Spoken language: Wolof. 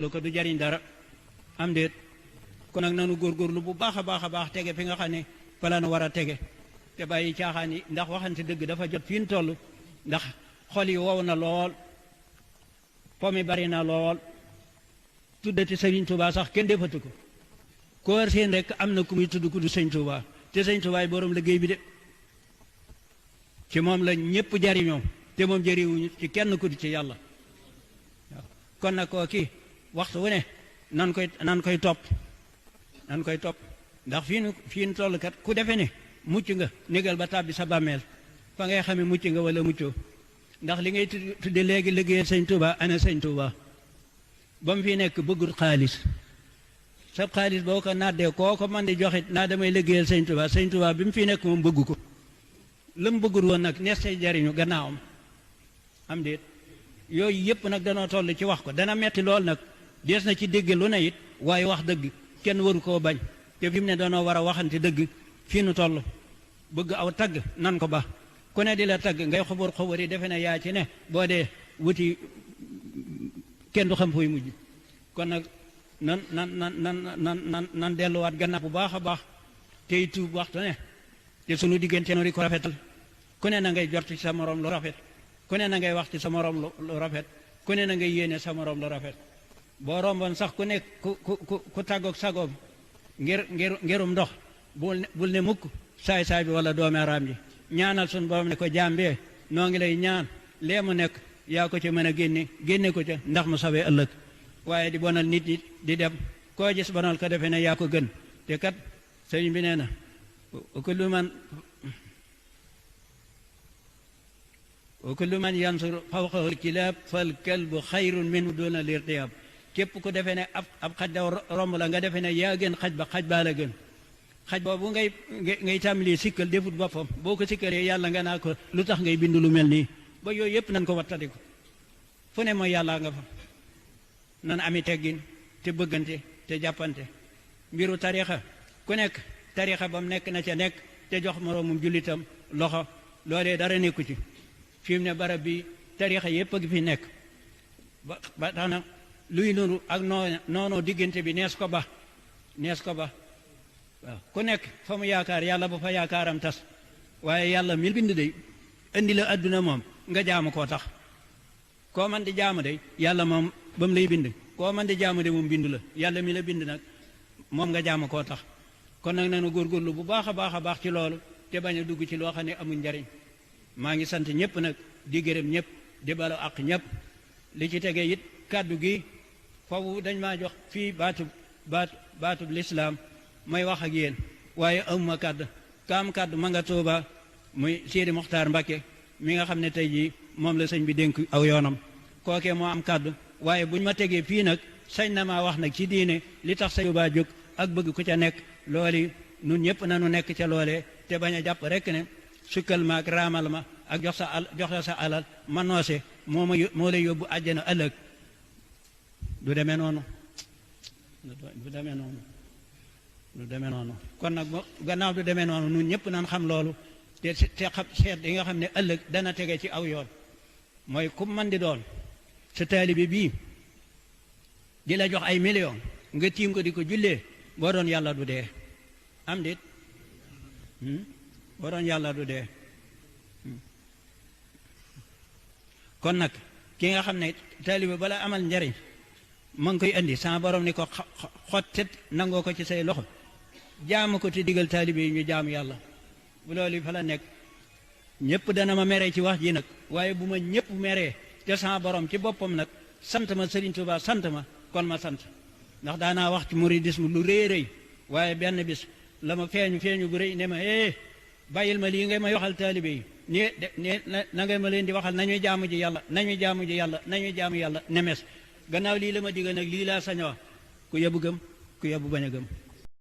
lu ko du jariñ dara am déet kon nag nanu góorgóorlu bu baax a baax tege fi nga xam ne fa la nu war a tege te bàyyi caaxaan yi ndax waxante dëgg dafa jot fi ñu toll ndax xol yi wow na lool po mi bari na lool tuddati Sëriñ Tuubaa sax kenn defatu ko koor seen rek am na ku muy tudd ku du Sëñ Tuubaa te Sëñ Tuubaa yi borom liggéey bi de ci moom la ñépp jariñoo te moom jëriwuñu ci kenn ku du ci yàlla waaw kon nag koo kii waxtu wu ne nan koy topp ndax fii nu toll kat ku defe ne mucc nga négal ba tàbbi sa bàmmeel fa ngay xame mucc nga wala muccoo ndax li ngay tudde léegi liggéeyal Sëñ Tuubaa ana Sëñ Tuubaa ba mu fi nekk bëggul xaalis sab xaalis boo ko naddee koo ko man di joxit naa damay liggéeyal Sëñ Tuubaa bi mu fi nekk moom bëgg ko la mu bëggul woon nag nees say jariñu gannaawam am déet yooyu yëpp nag danoo toll ci wax ko dana metti lool nag dees na ci dégg lu ne it waaye wax dëgg kenn waru koo bañ te fi mu ne danoo war a waxante dëgg fii nu toll bëgg aw tagg nan ko ba ku ne di la tagg ngay xubur yi defe ne yaa ci ne boo dee wuti kenn du xam fooy mujj kon nag nan delluwaat gannaaw bu baax a baax tey tuub waxtu ne te sunu diggante no di ko rafetal ku ne na ngay jot ci sa morom lu rafet ku ne na ngay wax ci sa morom lu rafet ku ne na ngay yéene sa morom lu rafet boo romboon sax ku nekk ku tàggoog sagoom ngirum ndox bul ne mukk saay bi wala doomi araam ji ñaanal sun borom ne ko jàmbee noo ngi lay ñaan lee mu nekk yaa ko ca mën a génne ko ca ndax mu sawee ëllëg waaye di bonal nit ñi di dem koo gis bonal ko defe ne yaa ko gën te kat sëriñ bi nee na wa kullu man yansur fawqahu alkilaab fal kalbu xayrun minhu duna lirtiyaab képp ku defe ne ab xaj daw romb la nga defe ne yaa gën xaj baa la gën xaj boobu ngay tàmbali sikkal defut boppam boo ko sikkalee yàlla nga naa ko lu tax ngay bind lu mel nii ba yooyu yëpp nan ko wattadi ko fu ne mooy yàllaa nga fa nan ami teggin te bëggante te jàppante mbiru tarixa ku nekk tarixa ba mu nekk na ca nekk te jox moroomum jullitam loxo loolee dara nekku ci fi mu ne barab bi tarixa yépp a ngi fi nekk ba tax na luy nuru ak noonu diggante bi nees ko ba waaw ku nekk fa mu yaakaar yàlla ba fa yaakaaram tas waaye yàlla mi bind day indi la adduna moom nga jaamu koo tax koo man di jaamu day yàlla moom ba mu lay bind koo man di jaamu de moom bind la yàlla mi la bind nag moom nga jaamu koo tax kon nag nanu góorgóorlu bu baax a baax ci loolu te bañ a dugg ci loo xam ne amuñ njariñ maa ngi sant ñëpp nag di gërëm ñëpp di balu ak ñëpp li ci tege it kàddu gi foofu dañ maa jox fii baatub lislaam may wax ak yéen waaye amuma kàddu ka am kàddu ma nga Tuuba muy Sidi Muxtaar Mbakke mi nga xam ne tey jii moom la sëñ bi dénk aw yoonam kookee moo am kàddu waaye buñ ma tegee fii nag sañ na maa wax nag ci diine li tax sëñ Tuuba jóg ak bëgg ku ca nekk looli nun ñëpp nanu nekk ca loolee te bañ a jàpp rek ne sukkal ma ak raamal ma ak jox la sa alal ma noose moo lay yóbbu àjjana ëllëg du demee noonu kon nag gannaaw du demee noonu nun ñëpp nan xam loolu te xam seet yi nga xam ne ëllëg dana tege ci aw yoon mooy ku man di doon sa taalibe bii di la jox ay million nga tiim ko di ko jullee boo doon yàlla du dee am déet boo doon yàlla du dee kon nag ki nga xam ne taalibe bala amal njariñ ma ngi koy andi sama borom ni ko xottet nangoo ko ci say loxo jaamu ko te digal taalibe yi ñu jaamu yàlla bu loolu fa la nekk ñëpp dana ma meree ci wax ji nag waaye bu ma ñëpp meree te sama borom ci boppam nag sant ma Sëriñ Tuubaa sant ma kon ma sant ndax daanaa wax ci muridisme lu rëy waaye benn bis la ma feeñu bu rëy ne ma bàyyil ma lii ngay ma waxal taalibe yi na ngay ma leen di waxal nañuy jaamu ji yàlla nemes gannaaw lii la ma digal nag lii laa sañ a wax ku yebu gëm ku yebu bañ a gëm